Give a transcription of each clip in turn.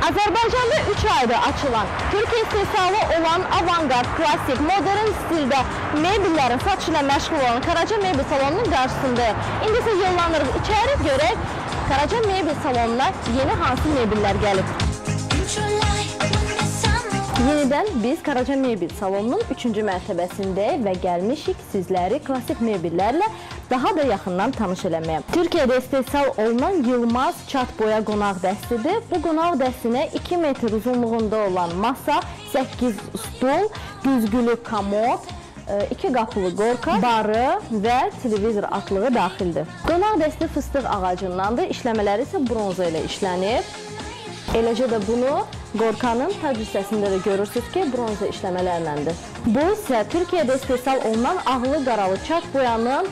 Azərbaycanda 3 ayda açılan, Türkiyə istehsalı olan avangard, klasik, modern stildə mebellərin satışı ilə məşğul olan Karaca Mebel Salonunun qarşısındayıq. İndi isə yollanırıq içəri, görək Karaca Mebel Salonuna yeni hansı mebellər gəlib. Yenidən biz Karaca Mebel Salonunun 3-cü mərtəbəsindəyik və gəlmişik sizləri klasik mebellərlə daha da yaxından tanış eləməyə. Türkiyədə istehsal olunan Yılmaz çat boya qonaq dəstidir. Bu qonaq dəstinə 2 metr uzunluğunda olan masa, 8 stul, güzgülü komod, 2 qapılı qorka, barı və televizor atlığı daxildir. Qonaq dəsti fıstıq ağacındandır, işləmələri isə bronza ilə işlənib. Eləcə də bunu qorkanın tac hissəsində də görürsünüz ki, bronza işləmələrləndir. Bu isə Türkiyədə istehsal olunan ağlı qaralı çat boyanın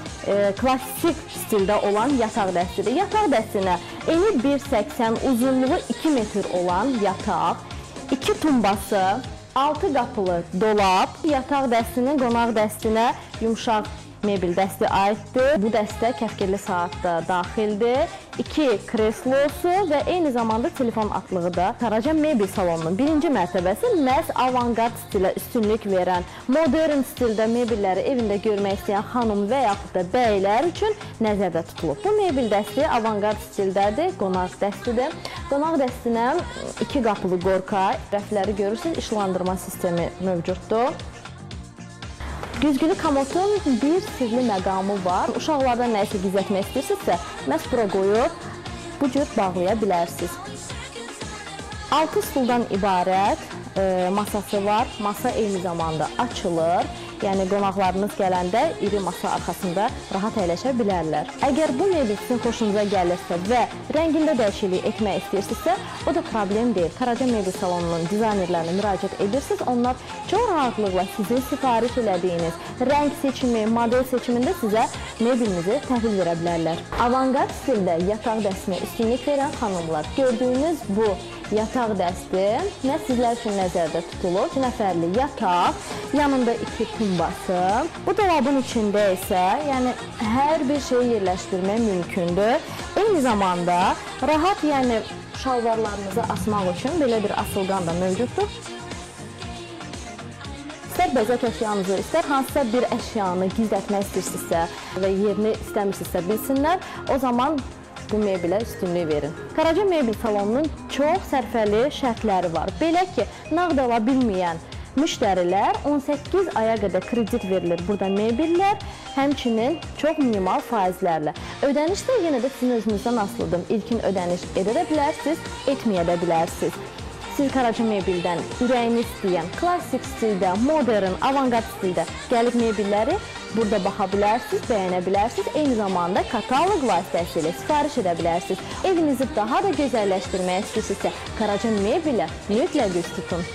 klassik stildə olan yataq dəstidir. Yataq dəstinə eni 1,80, uzunluğu 2 metr olan yataq, 2 tumbası, 6 qapılı dolab, yataq dəstinin qonaq dəstinə yumşaq mebel dəsti aiddir. Bu dəstə kəfkirli saat da daxildir. 2 kreslosu və eyni zamanda telefon atlığı da. Karaca Mebel Salonunun 1-ci mərtəbəsi məhz avangard stilə üstünlük verən, modern stildə mebelləri evində görmək istəyən xanım və yaxud da bəylər üçün nəzərdə tutulub. Bu mebel dəsti avangard stildədir, qonaq dəstidir. Qonaq dəstinə 2 qapılı qorka, rəfləri görürsünüz, işıqlandırma sistemi mövcuddur. Güzgülü komodun bir sirli məqamı var. Uşaqlardan nəyisə gizlətmək istəyirsinizsə, məhz bura qoyub bu cür bağlaya bilərsiniz. 6 stuldan ibarət masası var. Masa eyni zamanda açılır. Yəni qonaqlarınız gələndə iri masa arxasında rahat əyləşə bilərlər. Əgər bu mebel sizin xoşunuza gəlirsə və rəngində dəyişiklik etmək istəyirsinizsə, o da problem deyil. Karaca Mebel Salonunun dizaynerlərinə müraciət edirsiniz. Onlar çox rahatlıqla sizin sifariş elədiyiniz rəng seçimi, model seçimində sizə mebelinizi təhvil verə bilərlər. Avangard stildə yataq dəstinə üstünlük verən xanımlar, gördüyünüz bu yataq dəsti nə sizlər üçün nəzərdə tutulur? 2 nəfərli yataq, yanında 2 tumbası. Bu dolabın içində isə yəni hər bir şeyi yerləşdirmək mümkündür. Eyni zamanda rahat, yəni şalvarlarınızı asmaq üçün belə bir asılqan da mövcuddur. İstər bəzək əşyanızı, istər hansısa bir əşyanı gizlətmək istəyirsinizsə və yerini istəmirsinizsə bilsinlər, o zaman bu mebelə üstünlük verin. Karaca Mebel Salonunun çox sərfəli şərtləri var. Belə ki, nağd ala bilməyən müştərilər 18 aya qədər kredit verilir burada mebellər, həmçinin çox minimal faizlərlə. Ödəniş də yenə də sizin özünüzdən asılıdır. İlkin ödəniş edə də bilərsiniz, etməyə də bilərsiniz. Siz Karaca Mebeldən ürəyini istəyən klassik stildə, modern, avangard stildə gəlib mebelləri burada baxa bilərsiniz, bəyənə bilərsiniz. Eyni zamanda kataloq vasitəsilə sifariş edə bilərsiniz. Evinizi daha da gözəlləşdirmək istəyirsinizsə, Karaca Mebelə mütləq üz tutun.